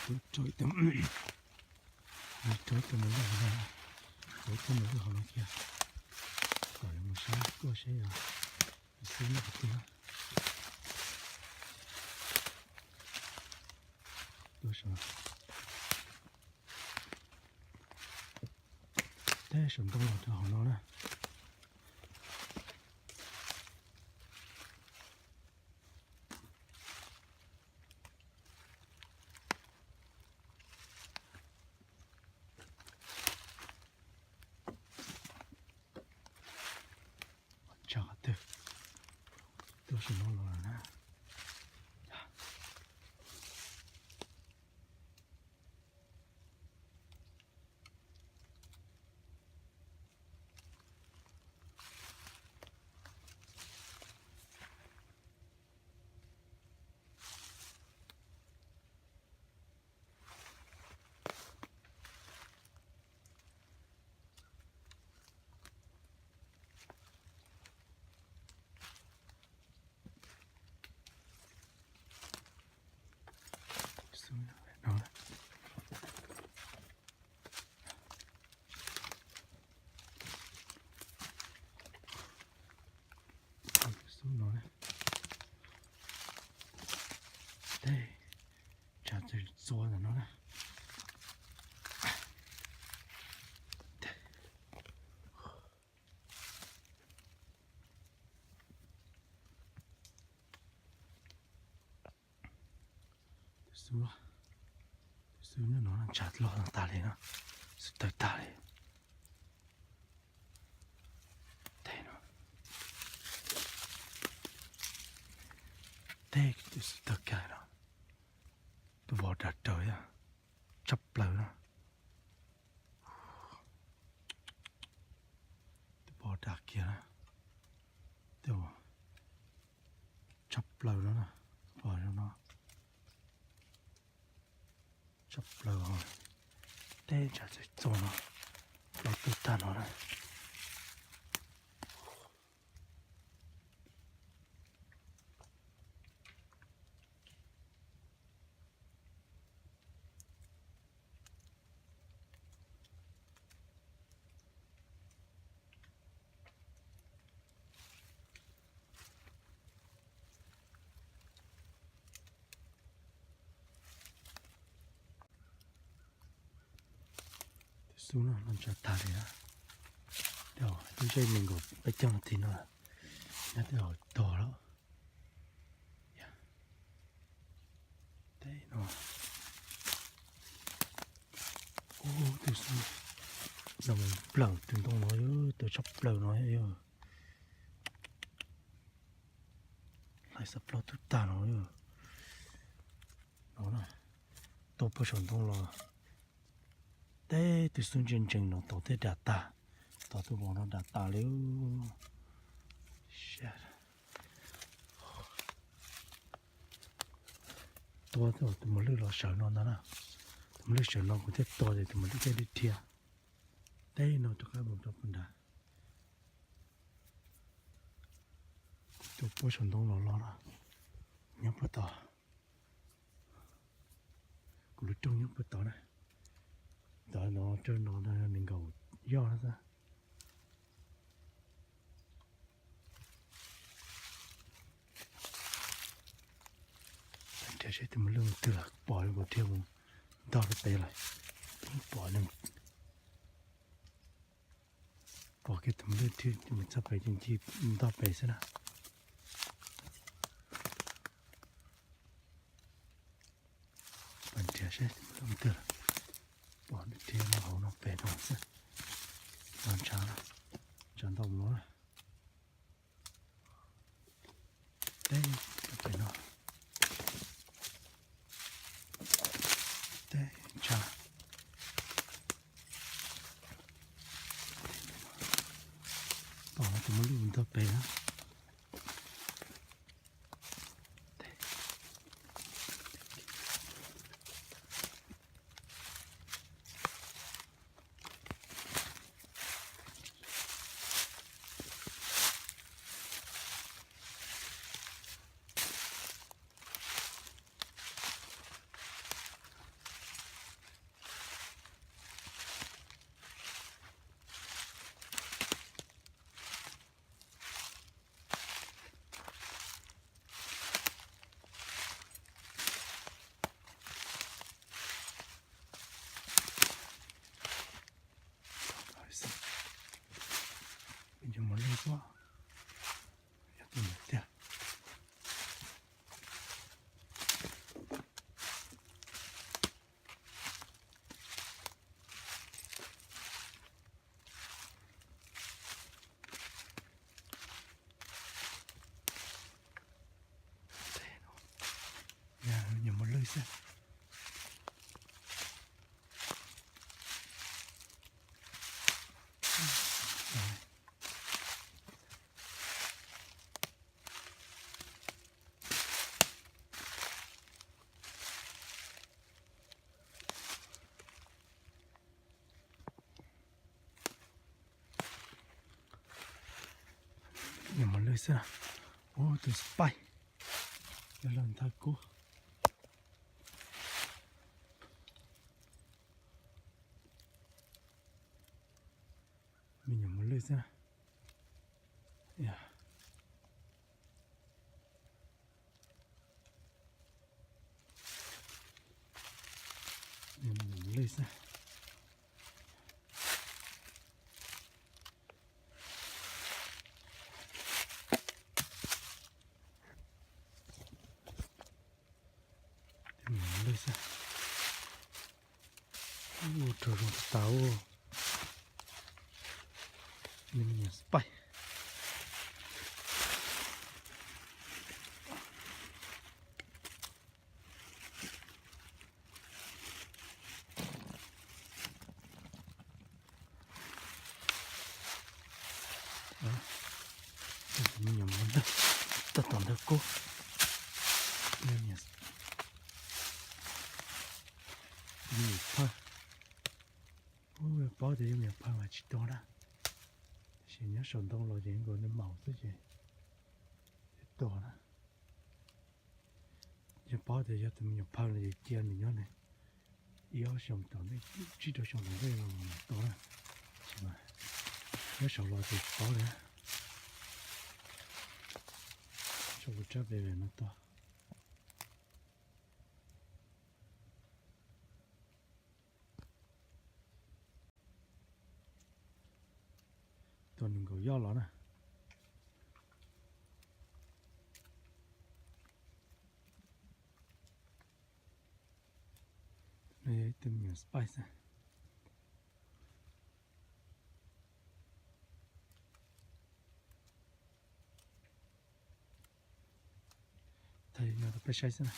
Kuv tso ib tug, kuv tso ib tug mus lwj hauv no, kuv ib tug mus lwj hauv no kiag, kom lawv mus saib kuaj seb yog tus xub nyob qhov twg. Tuaj saum, teb saum ntoo los rau hauv no na. Tsa qhov twg, tuaj saum no los na. Xub no, xub no, teb, tsa txawj txua ntawm no na. Tus xub, tus xub nyob no ntshav loj tag li no, xub tawg tag li. Tej no, tej tus xub tawg kawg no, tus vov dav raws yog tshaj plaws na. Tus vov dav kiag na, tej tshaj plaws no na, vov no tshaj plaws, tej ntshav txawm txua no, plaub tug tag no na. Tus xub no los ntshav tag li na. Tej lub zej nees nkaum peb caug nas this no, nyob tej zaum tog lawm. Tej no, ub, tus xub no mus nplawm tus ntoo no, tus tshaj plaws no yog hlais xav plaub tug tag no. No, tuaj puag saum ntoo los, tej tus xub ntse ntsees no tom tej dam tag, tom tus vov no dam tas li. Tuaj tus mos lwj los sawv no ntag na. Tus mos lwj sawv no kuv thiaj tua ces tus mos lwj thiaj li dhia. Tej no rov qab mus rau puag nrad. Kuv tuaj puag saum ntoo los los na, nyob puag tod. Kuv lub rooj nyob puag tod na. Tod no rau no nees nkaum yoj na xwb. Nrhiav seb tus mos lwj mus twg lawm, pom kuv dhia mus ntog rau pem lawm. Pom, pom kiag tus mos lwj dhia mus txog pem ces ncig ntog pem xwb na. Pab nrhiav seb tus mos lwj mus twg lawm. Pom nws dhia los hauv no pem no xwb. Los ntshav, ntshav ntau mus no. Teb pem no. Teb ntshav. Pom tus mos lwj mus ntog pem na. tag. Nyob mos lwj xwb. Ub, tus spaij. Yog los ntawd kub. Me nyuam mos lwj xwb. Me nyuam mos lwj xwb. Ua rau zoo tas tas. Me nyuam spaij. Me nyuam mos lwj, tau tom ntawd kub. Me nyuam phawj. Ub, paub tias yog me nyuam phawj mas tsis tuag na. Tab sis nyob saum ntoo los ces nkaus nws maum xwb ces tuag na. Yog paub tias yog tus me nyuam phawj no ces cia nws nyob ib ob xyoos tom ntej, tsib rau xyoo tom ntej no mas tuag na. Tab sis mas nyob saum los ces tsis paub li. Saum kuv tsab pem no tuag. Tuag nws nkaus yoj los na. Tus me nyuam spaij xwb. Thaij no rau peb saib xwb na.